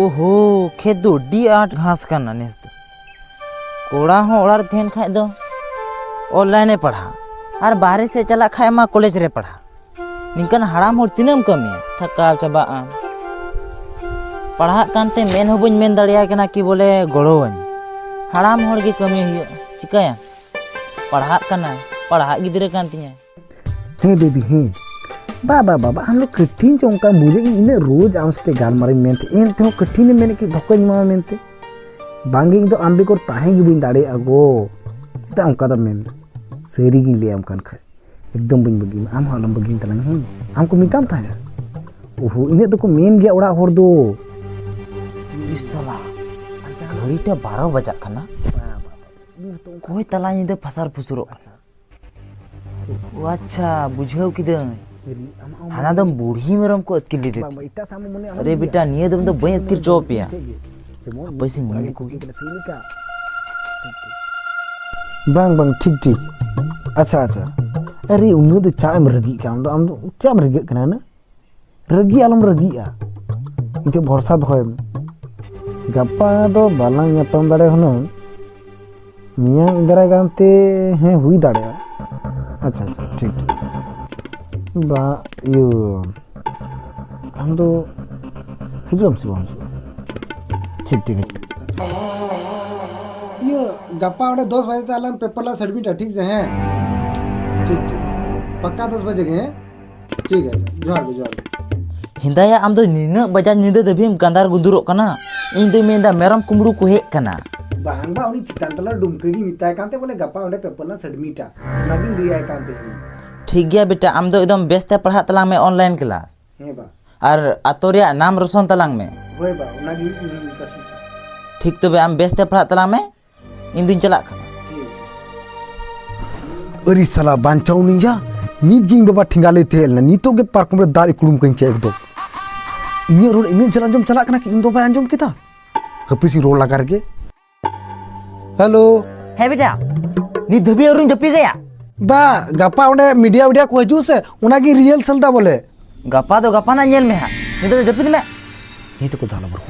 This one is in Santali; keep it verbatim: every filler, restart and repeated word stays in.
ᱳᱦᱳ, ᱠᱷᱮᱛ ᱫᱚ ᱟᱹᱰᱤ ᱟᱸᱴ ᱜᱷᱟᱥ ᱠᱟᱱᱟ ᱱᱮᱥ ᱫᱚ᱾ ᱠᱚᱲᱟ ᱦᱚᱸ ᱚᱲᱟᱜ ᱨᱮ ᱛᱟᱦᱮᱱ ᱠᱷᱟᱡ ᱫᱚ online ᱮ ᱯᱟᱲᱦᱟᱜ, ᱟᱨ ᱵᱟᱦᱨᱮ ᱥᱮᱫ ᱪᱟᱞᱟᱜ ᱠᱷᱟᱡ ᱢᱟ college ᱨᱮ ᱯᱟᱲᱦᱟᱜ᱾ ᱱᱤᱝᱠᱟᱱ ᱦᱟᱲᱟᱢ ᱦᱚᱲ ᱛᱤᱱᱟᱹᱜ ᱮᱢ ᱠᱟᱹᱢᱤᱭᱟ? ᱛᱷᱟᱠᱟᱣ ᱪᱟᱵᱟᱜ ᱟᱢ᱾ ᱯᱟᱲᱦᱟᱜ ᱠᱟᱱᱛᱮ ᱢᱮᱱ ᱦᱚᱸ ᱵᱟᱹᱧ ᱢᱮᱱ ᱫᱟᱲᱮᱭᱟᱭ ᱠᱟᱱᱟ ᱠᱤ ᱵᱚᱞᱮ ᱜᱚᱲᱚᱣᱟᱹᱧ᱾ ᱦᱟᱲᱟᱢ ᱦᱚᱲ ᱜᱮ ᱠᱟᱹᱢᱤ ᱦᱩᱭᱩᱜᱼᱟ, ᱪᱤᱠᱟᱹᱭᱟᱢ? ᱯᱟᱲᱦᱟᱜ ᱠᱟᱱᱟᱭ, ᱯᱟᱲᱦᱟᱜ ᱜᱤᱫᱽᱨᱟᱹ ᱠᱟᱱ ᱛᱤᱧᱟᱭ᱾ ᱦᱮᱸ ᱵᱮᱵᱤ, ᱦᱮᱸ᱾ ᱵᱟ, ᱵᱟ, ᱵᱟ, ᱵᱟ, ᱟᱢ ᱫᱚ ᱠᱟᱹᱴᱤᱡ ᱪᱚ ᱚᱱᱠᱟᱢ ᱵᱩᱡᱷᱟᱹᱜ, ᱤᱧ ᱤᱱᱟᱹᱜ ᱨᱳᱡᱽ ᱟᱢ ᱥᱟᱛᱮ ᱜᱟᱞᱢᱟᱨᱟᱣᱤᱧ ᱢᱮᱱᱛᱮ, ᱮᱱ ᱛᱮᱦᱚᱸ ᱠᱟᱹᱴᱤᱡ ᱮᱢ ᱢᱮᱱᱮᱫ ᱠᱤ ᱫᱷᱚᱠᱟᱧ ᱮᱢᱟᱢᱟ ᱢᱮᱱᱛᱮ? ᱵᱟᱝᱜᱮ, ᱤᱧ ᱫᱚ ᱟᱢ ᱵᱮᱜᱚᱨ ᱛᱟᱦᱮᱸ ᱜᱮ ᱵᱟᱹᱧ ᱫᱟᱲᱮᱭᱟᱜᱼᱟ ᱜᱚ᱾ ᱪᱮᱫᱟᱜ ᱚᱱᱠᱟ ᱫᱚᱢ ᱢᱮᱱᱫᱟ? ᱥᱟᱹᱨᱤ ᱜᱤᱧ ᱞᱟᱹᱭᱟᱢ ᱠᱟᱱ ᱠᱷᱟᱡ, ᱮᱠᱫᱚᱢ ᱵᱟᱹᱧ ᱵᱟᱹᱜᱤᱭᱟᱢᱟ, ᱟᱢ ᱦᱚᱸ ᱟᱞᱚᱢ ᱵᱟᱹᱜᱤᱭᱟᱹᱧ ᱛᱟᱞᱟᱝ, ᱦᱮᱸ? ᱟᱢ ᱠᱚ ᱢᱮᱛᱟᱢ ᱛᱟᱦᱮᱸᱫ? ᱳᱦᱳ, ᱤᱱᱟᱹᱜ ᱫᱚᱠᱚ ᱢᱮᱱ ᱜᱮᱭᱟ ᱚᱲᱟᱜ ᱦᱚᱲ ᱫᱚ᱾ ᱤᱥ ᱥᱟᱞᱟ, ᱜᱷᱟᱹᱲᱤᱴᱟ ᱵᱟᱨᱚ ᱵᱟᱡᱟᱜ ᱠᱟᱱᱟ᱾ ᱚᱠᱚᱭ ᱛᱟᱞᱟ ᱧᱤᱫᱟᱹ ᱯᱷᱟᱥᱟᱨ ᱯᱷᱩᱥᱩᱨᱚᱜ ᱠᱟᱱᱟ? ᱚ ᱟᱪᱪᱷᱟ, ᱵᱩᱡᱷᱟᱹᱣ ᱠᱤᱫᱟᱹᱧ᱾ ᱦᱟᱱᱟ ᱫᱚᱢ ᱵᱩᱲᱦᱤ ᱢᱮᱨᱚᱢ ᱠᱚ ᱟᱹᱛᱠᱤᱨ ᱞᱮᱫᱮ ᱛᱮ᱾ ᱟᱨᱮ ᱵᱮᱴᱟ, ᱱᱤᱭᱟᱹ ᱫᱚᱢ ᱫᱚ ᱵᱟᱹᱧ ᱟᱹᱛᱠᱤᱨ ᱦᱚᱪᱚ ᱟᱯᱮᱭᱟ᱾ ᱦᱟᱯᱳᱭ ᱥᱮ ᱧᱮᱞ ᱞᱮᱠᱚ ᱜᱮ᱾ ᱵᱟᱝ, ᱵᱟᱝ, ᱴᱷᱤᱠ, ᱴᱷᱤᱠ᱾ ᱟᱪᱪᱷᱟ, ᱟᱪᱪᱷᱟ᱾ ᱟᱨᱮ, ᱩᱱᱟᱹᱜ ᱫᱚ ᱪᱟᱜ ᱮᱢ ᱨᱟᱹᱜᱤᱜ ᱠᱟᱱᱟ? ᱟᱢ ᱫᱚ, ᱟᱢ ᱫᱚ ᱪᱮᱫ ᱮᱢ ᱨᱟᱹᱜᱤᱜ ᱠᱟᱱᱟ ᱩᱱᱟᱹᱜ? ᱨᱟᱹᱜᱤ ᱟᱞᱚᱢ ᱨᱟᱹᱜᱤᱜᱼᱟ, ᱤᱧ ᱴᱷᱮᱱ ᱵᱷᱚᱨᱥᱟ ᱫᱚᱦᱚᱭ ᱢᱮ᱾ ᱜᱟᱯᱟ ᱫᱚ ᱵᱟᱞᱟᱝ ᱧᱟᱯᱟᱢ ᱫᱟᱲᱮᱭᱟᱜ ᱦᱩᱱᱟᱹᱝ, ᱢᱮᱭᱟᱝ ᱤᱧ ᱫᱟᱨᱟᱭ ᱠᱟᱱᱛᱮ, ᱦᱮᱸ, ᱦᱩᱭ ᱫᱟᱲᱮᱭᱟᱜᱼᱟ᱾ ᱟᱪᱪᱷᱟ, ᱟᱪᱪᱷᱟ, ᱴᱷᱤᱠ, ᱴᱷᱤᱠ᱾ ᱵᱟ, ᱤᱭᱟᱹ, ᱟᱢ ᱫᱚ ᱦᱤᱡᱩᱜ ᱟᱢ ᱥᱮ ᱵᱟᱢ ᱦᱤᱡᱩᱜᱼᱟ? ᱴᱷᱤᱠ, ᱴᱷᱤᱠ᱾ ᱤᱭᱟᱹ, ᱜᱟᱯᱟ ᱚᱸᱰᱮ ᱫᱚᱥ ᱵᱟᱡᱮ ᱛᱮ ᱟᱞᱟᱝ ᱯᱮᱯᱟᱨ ᱞᱟᱝ ᱥᱟᱵᱢᱤᱴᱟ, ᱴᱷᱤᱠ ᱥᱮ? ᱦᱮᱸ, ᱴᱷᱤᱠ, ᱴᱷᱤᱠ, ᱯᱟᱠᱟ ᱫᱚᱥ ᱵᱟᱡᱮ ᱜᱮ, ᱦᱮᱸ? ᱴᱷᱤᱠ ᱟᱪᱷᱮ, ᱡᱚᱦᱟᱨ ᱜᱮ, ᱡᱚᱦᱟᱨ ᱜᱮ᱾ ᱦᱮᱸᱫᱟᱭᱟ, ᱟᱢ ᱫᱚ ᱱᱤᱱᱟᱹᱜ ᱵᱟᱡᱟᱨ ᱧᱤᱫᱟᱹ ᱫᱷᱟᱹᱵᱤᱡ ᱮᱢ ᱜᱟᱸᱫᱟᱨ ᱜᱩᱸᱫᱩᱨᱚᱜ ᱠᱟᱱᱟ? ᱤᱧ ᱫᱚᱧ ᱢᱮᱱᱫᱟ ᱢᱮᱨᱚᱢ ᱠᱩᱢᱵᱽᱲᱩ ᱠᱚ ᱦᱮᱡ ᱠᱟᱱᱟ᱾ ᱵᱟᱝ ᱵᱟ, ᱩᱱᱤ ᱪᱮᱛᱟᱱ ᱴᱚᱞᱟ ᱰᱩᱢᱠᱟᱹ ᱜᱤᱧ ᱢᱮᱛᱟᱭ ᱠᱟᱱ ᱛᱮ ᱵᱚᱞᱮ ᱜᱟᱯᱟ ᱚᱸᱰᱮ ᱯᱮᱯᱟᱨ ᱞᱟᱝ ᱥᱟᱵᱢᱤᱴᱟ, ᱚᱱᱟᱜᱤᱧ ᱞᱟᱹᱭᱟᱭ ᱠᱟᱱ ᱛᱟᱦᱮᱸᱫ᱾ ᱴᱷᱤᱠ ᱜᱮᱭᱟ ᱵᱮᱴᱟ, ᱟᱢ ᱫᱚ ᱮᱠᱫᱚᱢ ᱵᱮᱥ ᱛᱮ ᱯᱟᱲᱦᱟᱜ ᱛᱟᱞᱟᱝ ᱢᱮ online class᱾ ᱦᱮᱸ ᱵᱟ᱾ ᱟᱨ ᱟᱛᱳ ᱨᱮᱭᱟᱜ ᱱᱟᱢ ᱨᱳᱥᱚᱱ ᱛᱟᱞᱟᱝ ᱢᱮ᱾ ᱦᱳᱭ ᱵᱟ, ᱚᱱᱟᱜᱮ ᱤᱧ ᱦᱚᱸᱧ ᱯᱟᱥᱮ᱾ ᱴᱷᱤᱠ, ᱛᱚᱵᱮ ᱟᱢ ᱵᱮᱥ ᱛᱮ ᱯᱟᱲᱦᱟᱜ ᱛᱟᱞᱟᱝ ᱢᱮ, ᱤᱧ ᱫᱩᱧ ᱪᱟᱞᱟᱜ ᱠᱟᱱᱟ᱾ ᱟᱹᱨᱤ ᱥᱟᱞᱟ ᱵᱟᱧᱪᱟᱣ ᱩᱱᱤᱭᱟ, ᱱᱤᱛ ᱜᱮ ᱤᱧ ᱵᱟᱵᱟ ᱴᱷᱮᱸᱜᱟ ᱞᱟᱹᱭ ᱛᱟᱦᱮᱸ ᱞᱮᱱᱟ, ᱱᱤᱛᱚᱜ ᱜᱮ ᱯᱟᱨᱠᱚᱢ ᱨᱮ ᱫᱟᱜ ᱤᱠᱲᱩᱢ ᱠᱟᱹᱧ ᱠᱮᱫ ᱮᱠᱫᱚᱢ᱾ ᱤᱧᱟᱹᱜ ᱨᱚᱲ ᱤᱱᱟᱹᱜ ᱡᱷᱟᱹᱞ ᱟᱸᱡᱚᱢ ᱪᱟᱞᱟᱜ ᱠᱟᱱᱟ ᱠᱤ ᱤᱧ ᱵᱟᱵᱟᱭ ᱟᱸᱡᱚᱢ ᱠᱮᱫᱟ? ᱦᱟᱹᱯᱤ ᱥᱤᱧ ᱨᱚᱲ ᱞᱟᱜᱟ ᱨᱮᱜᱮ᱾ ᱦᱮᱞᱳ᱾ ᱦᱮᱸ ᱵᱮᱴᱟ, ᱱᱤᱛ ᱫᱷᱟᱹᱵᱤᱡ ᱟᱹᱣᱨᱤᱢ ᱡᱟᱹᱯᱤᱫ ᱜᱮᱭᱟ? ᱵᱟ, ᱜᱟᱯᱟ ᱚᱸᱰᱮ ᱢᱤᱰᱤᱭᱟ ᱢᱤᱰᱤᱭᱟ ᱠᱚ ᱦᱤᱡᱩᱜᱼᱟ ᱥᱮ, ᱚᱱᱟᱜᱤᱧ ᱨᱤᱦᱟᱨᱥᱟᱞ ᱫᱟ ᱵᱚᱞᱮ᱾ ᱜᱟᱯᱟ ᱫᱚ ᱜᱟᱯᱟ ᱱᱟᱜ ᱧᱮᱞ ᱢᱮ ᱦᱟᱸᱜ, ᱱᱤᱛᱚᱜ ᱫᱚ ᱡᱟᱹᱯᱤᱫ ᱢᱮ᱾ ᱱᱤᱛ ᱠᱚ ᱫᱟᱞ ᱵᱚᱨ ᱠᱚ᱾